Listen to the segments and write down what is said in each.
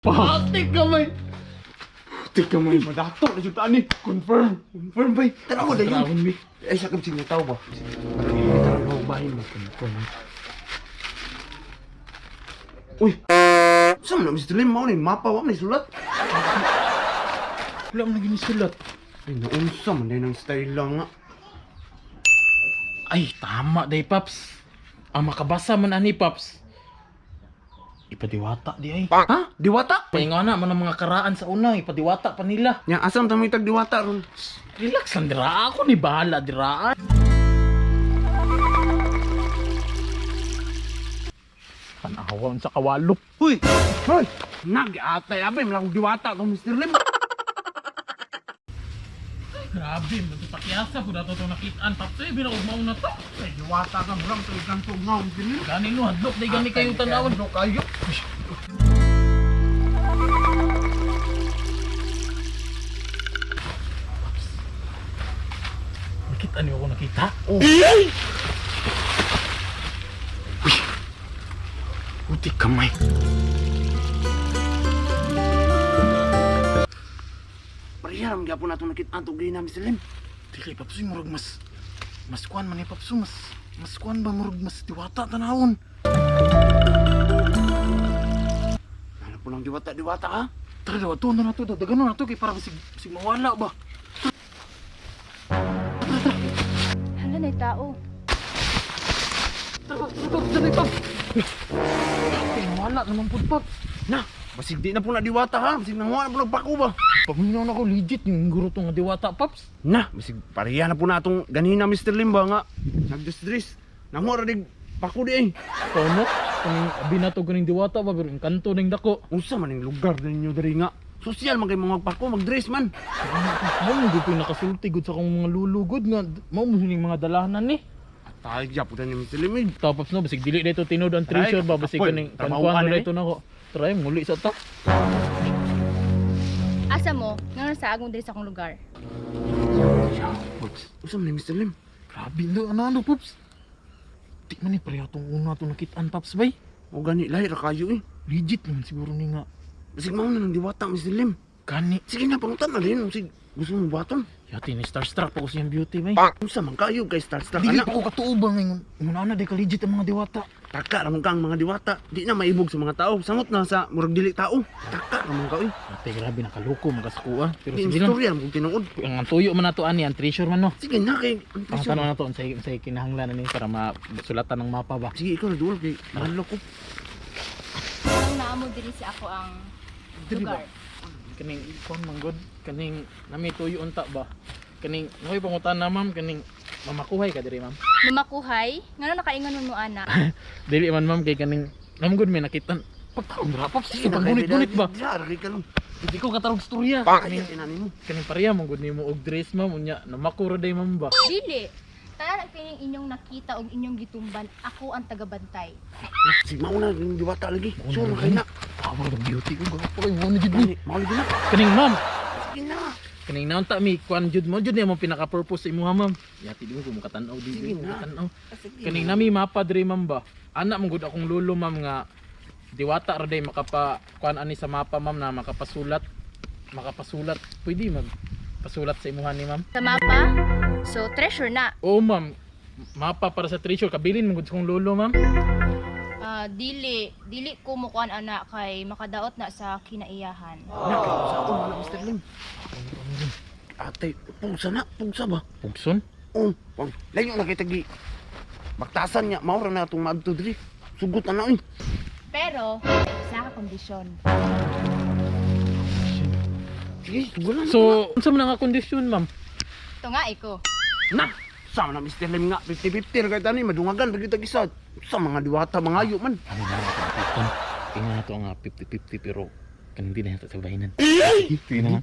Putik kamay. Putik kamay. Madato na jud ani. Confirm. Confirm bay. Tanaw na yun. Tanawon mi. Ay, sa kamsing na tao ba? Tanaw bahin mo confirm. Uy! Saan man na Mr. Lim? Mao ni mapa, wa man ni sulat. Wala man ginisulat. Ay, naunsa man din ang style lang nga. Ay, tama day paps. Ang makabasa man ani paps. Ipadiwata di ay. Ha? Diwata? Paingon na man ang mga karaan sa una, ipadiwata pa nila. Nya, asam tamoy tag diwata ron? Relax lang dira ako ni bahala dira. Tanawa sa kawalop. Uy! Hoy! Nag-atay abay, malakong diwata to Mr. Lim. Grabe, magpakyasa po dato itong nakitaan. Paps, eh, binaugmaw na to. Ay, diwata ka, murang tuig kang tugnaw, Mr. Lim. Gani no, hadlok day gani kayo tanawon. Ano kayo? Nakita niyo ako nakita? Oh. Uy! Putik kamay. Pareha ram gyapon natong nakit-an tog na Mr. Lim. Dili, Paps, eh, murag mas... Mas kuan man ni Paps, mas... Mas kuan ba, murag mas diwata tanawon. Ano po lang diwata, diwata ha? Tara daw, ato na nato, daganon na to, kay para basig, basig mawala ba? Hala na tao. Tara, tara, Paps, tara, Paps. Ay, mawala naman po, Paps. Na, basig di na po na diwata ha. Basig nanguha na po nagpako ba? Paminaw na ko, legit, yung guro to nga diwata, Paps. Na, basig pareha na po na atong ganina Mr. Lim ba nga. Nagdisdris. Nanguha ra dig pako di ay. Kono, kaning abi na to ganing diwata ba, pero yung kanto ning dako. Unsa man ning lugar ninyo diri nga? Sosyal man kay mga pako magdress man. Mao mo gud nakasulti gud sa akong mga lulugod nga mao mo ning mga dalahanan ni. Atay gyapon na ni Mr. Lim. Eh. Tapos no basig dili dito tinud ang treasure ba basig Apoy, kaning trabaho kuan ka na na dito nako. Try muli sa ta. Asa mo? Nga sa agong diri sa akong lugar. Pops. Unsa man ni Mr. Lim? Grabe no ano ano pops. Di man ni pareho tong una to nakitaan paps bay. O gani lahi ra kayo eh. Legit naman siguro ni nga Basig mao na ng diwata Mr. Lim. gani. Sige na pangutan na rin sig gusto mo buhaton. Yati ni starstruck pa ko siyang beauty bay. Unsa man kayo kay starstruck Dili ana. pa ko katuo ba ngayon. Una na di ka legit ang mga diwata. Taka ra man ka ang mga diwata. Di na maibog sa mga tao. Samot na sa murag dili tao. Taka ra man ka eh. Ate grabe nakaloko magaskuha. Pero Di sige lang. istorya mo kung tinuod. Ang tuyo man nato ani ang treasure man no. Sige na kay ang Ang presyo. tanong na to unsay kinahanglan ani para masulatan ng mapa ba. Sige ikaw na duol kay mahalo ko. Ang naamo diri sa ako ang Diri ba? lugar. Kaning kuan man god, kaning nami tuyo unta ba. Kaning nakoy pangutan na ma'am kaning mamakuhay ka diri ma'am. Mamakuhay, ngano nakaingon mo ana? Dili man ma'am kay kaning ma'am god may nakitan pagtaon ra paps sige paggunit-gunit ba. Diya ra kay kalong. Hindi ko katarong storya. Kaning Kaning inani mo. kaning pareha man gud nimo og dress ma'am unya namakuro day ma'am ba. Dili. Tanan ang kining inyong nakita og inyong gitumban, ako ang tagabantay. Sige mao na yung diwata lagi. Mao na Sure na lagi. kay na. Power of beauty ko gapo kay mo na jud ni. Gani, mao lagi na. Kaning ma'am, Sige na. kaning naunta mi kuan jud mo jud ni mo pinaka purpose sa imuha ma'am. Yati di mo ko makatan-aw di Sige ko na. makatan-aw. Kaning nami mapa diri ma'am ba. Ana man gud akong lolo ma'am nga diwata ra day makapa kuan ani sa mapa ma'am na makapasulat. Makapasulat pwede mag pasulat sa imuha ni ma'am. Sa mapa, so treasure na. Oo ma'am, mapa para sa treasure kabilin man gud sa akong lolo ma'am. Ah, dili, dili ko mo kuan ana kay makadaot na sa kinaiyahan. Na kay sa ako na Mr. Lim. Ate, pugsa na, pugsa ba? Pugson? Oh, wag layo na kay tagi. Baktasan niya, mao ra na atong maadto diri. Sugot na na oy. Pero sa ka kondisyon. Sige, sugot na. So, unsa man ang kondisyon ma'am? Ito nga iko. Na, sama na Mr. Lim nga 50-50 ra kay tani madungagan ra gyud tag isa. Sa mga diwata mga ayo man. Ano na ako Tingnan na to nga 50-50 pero kaning di na yata sa bahinan. Sige na nga.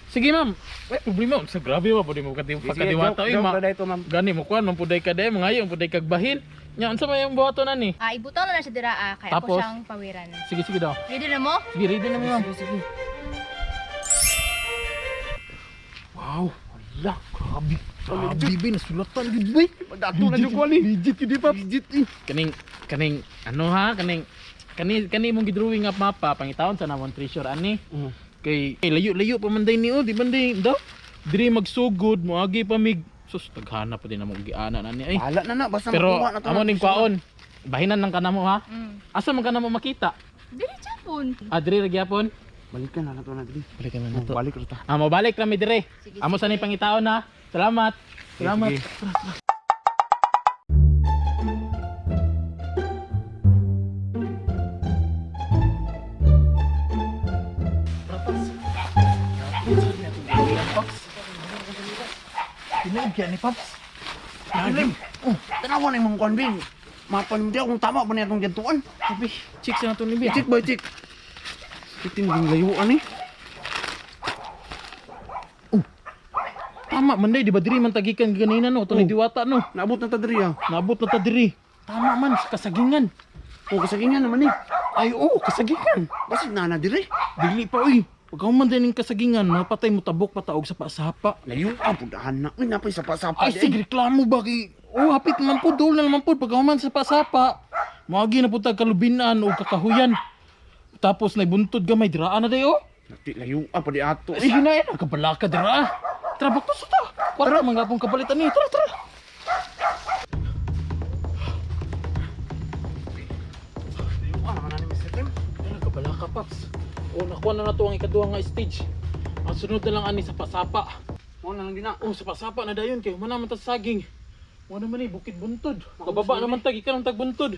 Sige ma'am. Ay, problema. Sa grabe ba pwede mo pagkadiwata oy ma. na ito, ma'am. Gani mo kuan man puday ka day mga ayo puday kag bahin. Nya unsa may ang buhaton ani? Ah, ibutang na lang siya dira ah, kay ako Tapos? siyang pawiran. Sige sige daw. Ready na mo? Sige ready na mo ma'am. Sige, sige. Wow, hala, grabe. Grabe ba nasulatan gud bay. Dato na jud ko ani. Legit gud pa. Legit eh. Kaning kaning ano ha kaning Kani kani imong gidrawing nga mapa pangitaon sa namon treasure ani. Mm. Kay kay layo-layo pa man day ni oh, di man day daw. Diri magsugod moagi pa mig sus taghana pa din among giana na ni ay. Bahala na na basta Pero makuha na to. amo ning kwaon. Bahinan lang kanamo ha. Asa man kanamo makita? Dili japon. Ah, diri ra gyapon. Balikan na nato na diri. Balikan na Oh, balik ra ta. Ah, mobalik ra mi dire. Sige, Amo sa sige. ni pangitaon ha. Salamat. Salamat. Sige. Paps. Tinaog yan ni Paps. Lim. Oh, tanawa na imong kuan bin. Mapa ni mo kung tama ba niya atong giadtuan. Sabi, check sa nato ni Bia. Check ba check. Kitin ding layuan eh. Tama man day, di ba diri man tagikan ganina no, to ni Oh. diwata no. Naabot na ta diri ah. Naabot na ta diri. Tama man sa kasagingan. Oh, kasagingan naman eh. Ay oo, kasagingan. Basig na na diri. Dili pa uy. Pag man din ng kasagingan, mapatay mo tabok pataog sa pasapa. Layo ah, pud anak. Uy, napay sapa-sapa. Ay di, sige reklamo ba kay Oh, hapit man po dol na naman po pag human sa pasapa. Moagi na po tag kalubinan o kakahuyan. Tapos naibuntod gamay diraan na dayo. Nati layo ah, pa di ato. Sige na eh, nakabalaka dira. Tara bakto sa ta. Tara mga pong kabalitan ni. Tara tara. Layo ah, naman na ni Mr. Lim. Ay, nakabalaka paps. O nakuha na nato ang ikaduha nga stage. Ang sunod na lang ani sa pasapa. Mo na lang din na. Oh, sa pasapa na dayon kay humana man ta sa saging. Mo naman eh bukid buntod. Kababa naman tag ikan ang tag buntod.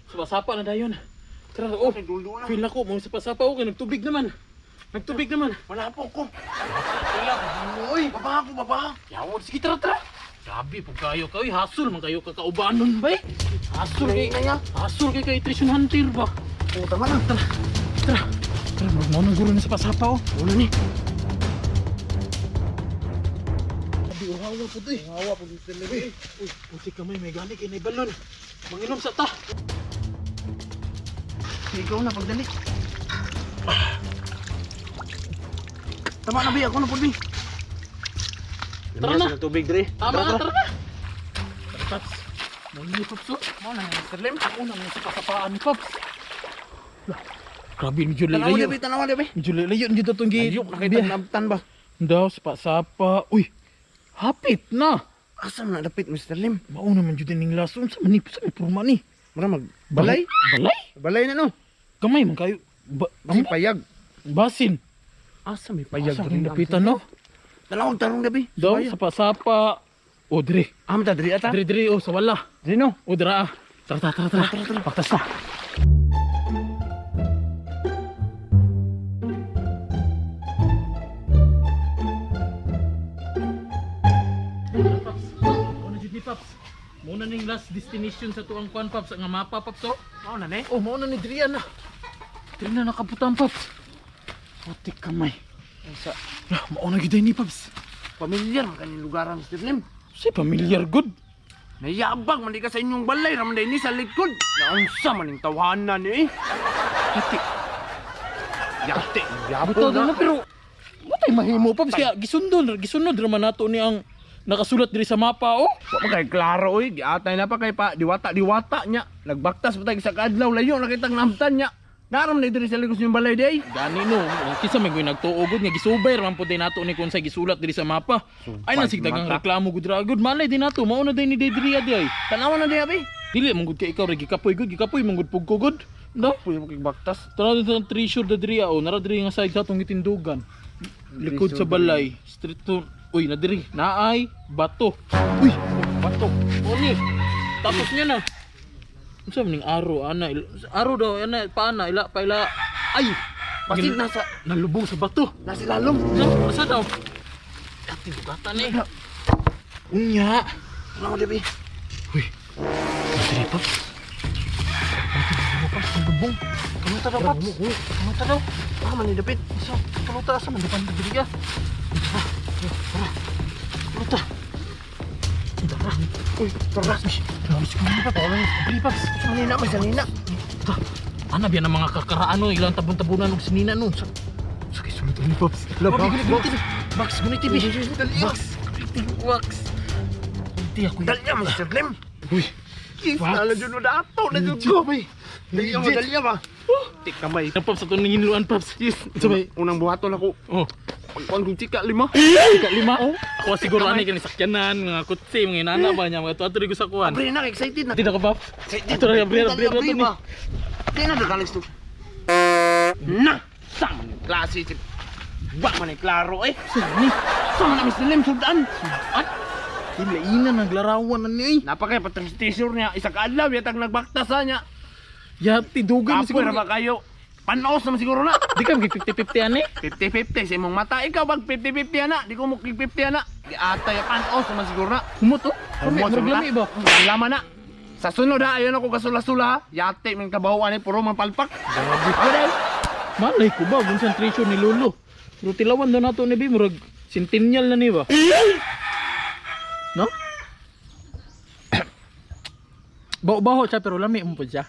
Sa pasapa na dayon. Tara, oh. Ay, duldo na. Feel nako mo sa pasapa okay nagtubig naman. Nagtubig naman. Wala po ko. Uy, baba ako, baba. Yawon, sige tara tara. Grabe pag kayo ka, uy, hasol man kayo kakaubanon ba eh. Hasol kay, hasol kay kay Trition Hunter ba. Oh, tama na. Tara, tara. Tara, magmaunang guro na sa pasapa oh. Una ni. Grabe, uhawa po to eh. Hawa po Mr. Lim. Uy, puti kamay, may gani kay na balon. Manginom sa ta. Ikaw na pagdali. Tama na bi, ako na pud bi. Tara na. Tubig diri. Tama na, tara na. Tara, Paps. Muna ni Paps, oh. Mo na Mr. Lim. Ako na sa pasapaan ni Paps. Lah, grabe, medyo Tanawa layo. di bi, tanawa di bi. Medyo layo, medyo itong gate. Layo na kay nabtan ba? Daw, sapa-sapa. Uy, hapit na. Asa man na dapit Mr. Lim? Mauna man jud ning lason sa manip sa may purma ni. Mura mag balay. Balay? Balay na no. Gamay man kayo. Ba, Kasi payag. basin. Asa may payag Asa ning dapitan no? Tanawag tarong gabi. Daw sapa-sapa. O dire. Am ta diri ata. Dire dire oh sa wala. Diri no. O dira ah. Tara tara tara tara. Tara tara. Baktas na. Paps. Muna jud ni Paps. Muna ning last destination sa tuang kwan Paps nga mapa Paps oh. Mao na ni. Oh, mauna ni Drian na. Diri na nakabutan, Paps. Putik kamay. Sa Lah, mauna gyud ni Paps. pamilyar man kaning lugar Mr. Lim. Say familiar good. Nayabag man di ka sa inyong balay raman ni sa likod. Naunsa man ning tawanan ni. Ati, Yate, yabot butaw na pero matay mahimo Paps kaya gisundon, gisunod ra man nato ni ang nakasulat diri sa mapa oh. Wa man kay klaro oy, giatay na pa kay pa diwata diwata nya. Nagbaktas pa tag sa kadlaw layo na kitang namtan nya. Naram na diri sa likod yung balay day. Gani no, kisa may goy nagtuo gud nga gisubay ra man pud nato ni kung say gisulat diri sa mapa. Ay Subay nasigdagang mata. reklamo gud ra gud malay din nato, mauna din ni Didria di ay. Tanawa na di abi. Dili man gud kay ikaw ra gikapoy gud, gikapoy man gud pug ko gud. No? Puy mo kay baktas. Tara dito ang treasure da diri oh, nara diri nga side sa atong gitindugan. Likod sa balay, street to. Uy, na diri, naay bato. Uy, Bato. oni. Tapos niya na. Unsa man ning aro ana? Aro daw ana paana ila pa ila. Ay, Basit nasa nalubong sa bato. nasa lalom. Na, asa daw? Ate dugatan eh. Unya. Tanawa di abi. Uy. Diri paps. Paps, ang lubong. Kamuta daw paps. Kamuta daw. Ah man ni dapit. Sa kaluta sa man depan diri ka. Tara. Tara. Kaluta. Tara. Uy, tara. Uy, grabe si Kuya Paps. Diri Paps. Sanina may sanina. Ta. Ana biya ng mga kakaraan no, ilang tabon-tabunan og sinina no. Sa sa kay sulod ni Paps. La, Box, box, box. Box, gunit TV. Box, wax. Hindi ako. Dali Mr. Lim. Uy. Yes, Wax. nala jud mo dato na jud ko. Legit, bay. Dali mo, Legit. dali ba. Tik kamay. Ang Paps, atong nanginluan, Paps. Yes. Sabay. Unang buhaton ako. Oh. Pagkuan kong chika lima. Ika lima. Oh. Ako siguro ani kani sakyanan, mga kutsi, mga inana ba niya, mga tuwa ko sa kuan. Pre na excited na. Di na ka, Paps. Excited. Ato na, abri, abri, abri, ba? Di na dagalis to. Na. Sama ni klase si Wa man ni klaro eh. Sani. Sama na Mr. Lim sudan. At Hilaina naglarawan na ni ay. Napakay patristisure niya isa ka adlaw yatag nagbaktas sa niya. Yati dugan Kapoy siguro. ra ba kayo? Panos naman siguro na. Di ka mag 50-50 ani. 50-50 sa imong mata. Ikaw bag 50-50 ana. Di ko mo 50 ana. Di atay panos naman siguro na. Humot oh. Humot Murag sa lami ba? mata. Laman na. Sa sunod ha, ayun ako kasula-sula ha. Yate ming kabahuan ni puro man palpak. Grabe. Ako dahil. Malay ko ba concentration ni Lolo. Pero tilawan daw nato ni Bi murag centennial na ni ba. No? Baho-baho siya pero lami mo po siya.